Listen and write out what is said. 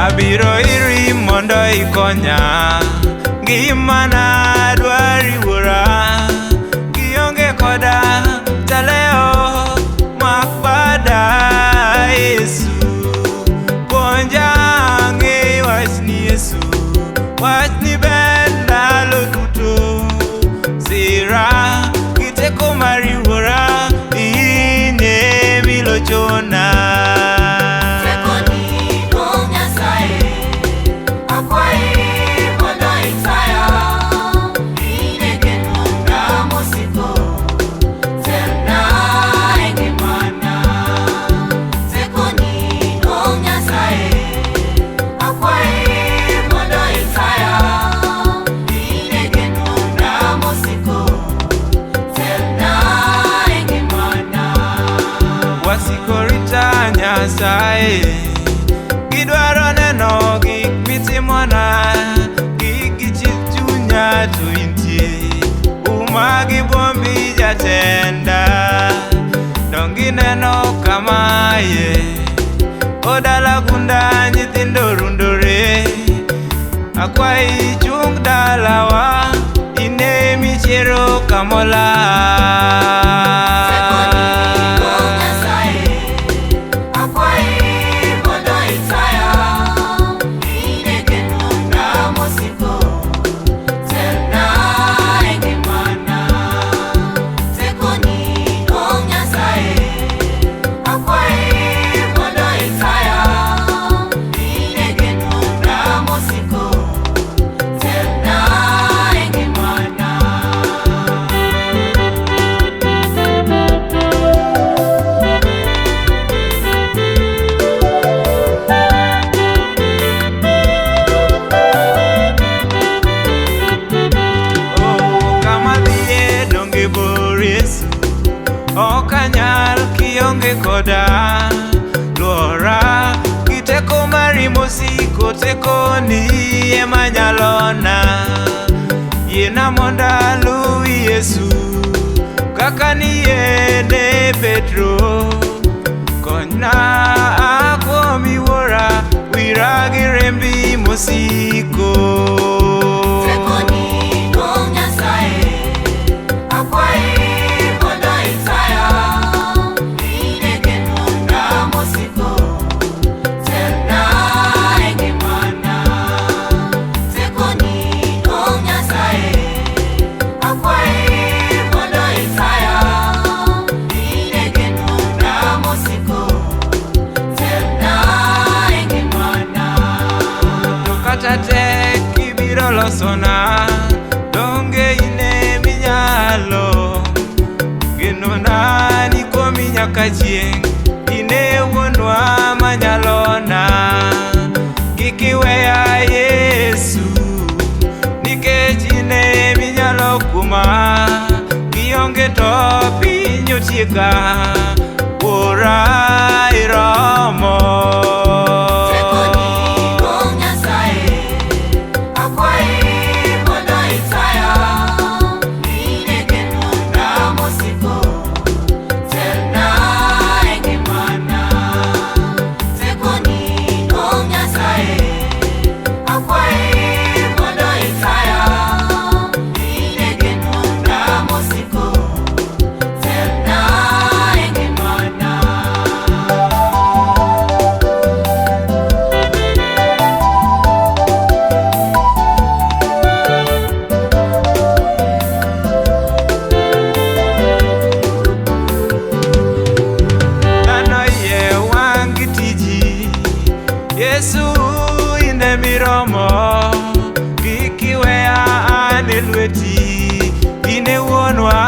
Abiro iri mondo ikonya, ngimana dwari wuora. Kionge koda taleo mak bada Yesu. Puonja ng'e wachni Yesu, wachni ber ndalo duto. Sira gi teko mari wuora, in emilochona. Tekoni duong' Nyasaye, akwayi mondo itaya. In e genona mosiko, telna e ngimana. Tekoni duong' Nyasaye, akwayi mondo itaya. In e genona mosiko, telna e ngimana. Wasiko rita Nyasaye, gidwaro neno gik mitimona. Kik gichik chunya to intie, uma gi buombi jatenda. Dong gineno kamaye, odala gunda nyithindo rundore. Akwayi chung dalawa, ine michiero kamola. Tekoni duong' Nyasaye, akwayi mondo itaya. In e genona mosiko, telna e ngimana. Tekoni duong' Nyasaye, akwayi mondo itaya. In e genona mosiko, telna e ngimana. Oh, kama dhiye donge bor Yesu, ok anyal kionge koda. Luora gi teko mari mosiko, tekoni ema nyalona. Yiena mondo aluwi Yesu, kaka niyiene Petro. Konyna akuomi wuora, wira gi rembi mosiko. Tekoni duong' Nyasaye, akwayi mondo itaya. In e genona mosiko, telna e ngimana. Tekoni duong' Nyasaye, akwayi mondo itaya. In e genona mosiko, telna e ngimana. To kata tek ibiro losona, donge ine minyalo. Genona ni kuomi nyaka chieng', ine wuonwa manyalona. Kik iweya Yesu, nikech ine minyalo kuoma. Kionge to piny otieka, wuora iromo. Tekoni duong' Nyasaye, akwayi mondo itaya. In e genona mosiko, telna e ngimana. Tekoni duong' Nyasaye, akwayi mondo itaya. In e genona mosiko, telna e ngimana. Dhano iye wang' gi tiji, Yesu ine miromo. Kik iweya an e lweti, in e wuonwa